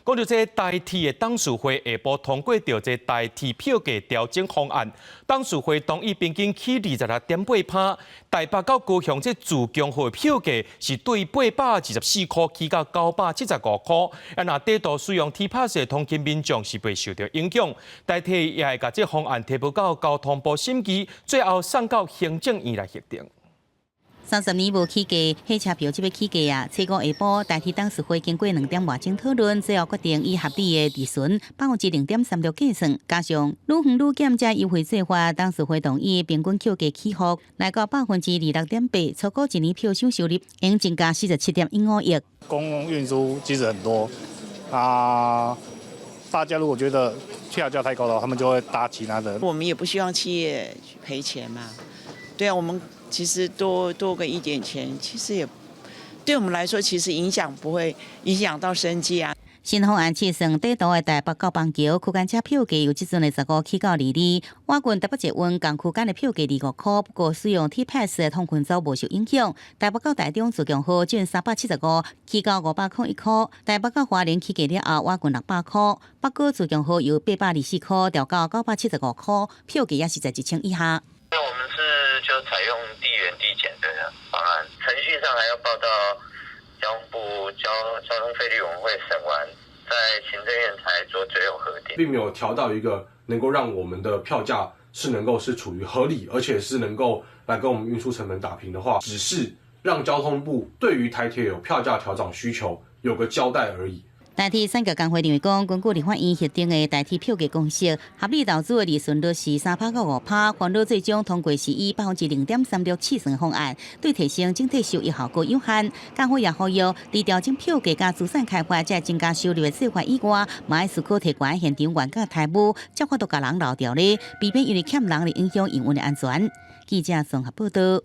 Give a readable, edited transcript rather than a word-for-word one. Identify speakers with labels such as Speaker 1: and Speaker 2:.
Speaker 1: 講著這台鐵的董事會下晡通過著這台鐵票價調整方案，董事會同意平均起26.8%，台北到高雄這自強號的票價是對824塊起到975塊。啊，若短途使用 T Pass 的通勤民眾是袂受著影響。台鐵也會共這方案提報到交通部審議，最後送到行政院來核定。
Speaker 2: 30年無起價，火車票這欲起價啊！初五下晡，台鐵董事會經過2點外鐘討論，最後決定以合理的利潤0.36%計算，加上愈遠愈減這優惠做法，董事會同意平均票價起伏來到26.8%，初估一年票商收入應增加47.15億。
Speaker 3: 公共運輸其實很多啊，大家如果覺得票價太高的話，他們就會搭其他的。
Speaker 4: 我們也不希望企業賠錢嘛，對啊，我們。其實多多個一點錢，其實也對我們來說，其實影響不會影響到生計啊。
Speaker 2: 新方案試算短途的台北到板橋區間車票價由這陣的15起到22，倚近台北捷運仝區間的票價25塊，不過使用 T Pass 的通勤族無受影響。台北到台中自強號轉375起到501塊，台北到花蓮起價了後倚近600塊，北高自強號由824塊調到975塊，票價也是在1000以下。
Speaker 5: 那我們是就採用遞員遞減的方案，程序上還要報到交通部交通費率委員會審完，在行政院才做最後核定，
Speaker 6: 並沒有調到一個能夠讓我們的票價是能夠是處於合理，而且是能夠來跟我們運輸成本打平的話，只是讓交通部對於台鐵有票價調漲需求有個交代而已。
Speaker 2: 台鐵產業工會認為講，根據立法院核定的台鐵票價公式，合理投資的利潤率是3%到5%，煩惱最終通過是以0.36%試算方案，對提升整體收益效果有限。工會也呼籲，佇調整票價佮資產開發這增加收入的做法以外，嘛愛思考提懸現場原價待遇，才法度共人留著咧，避免因為欠人而影響營運的安全。記者綜合報導。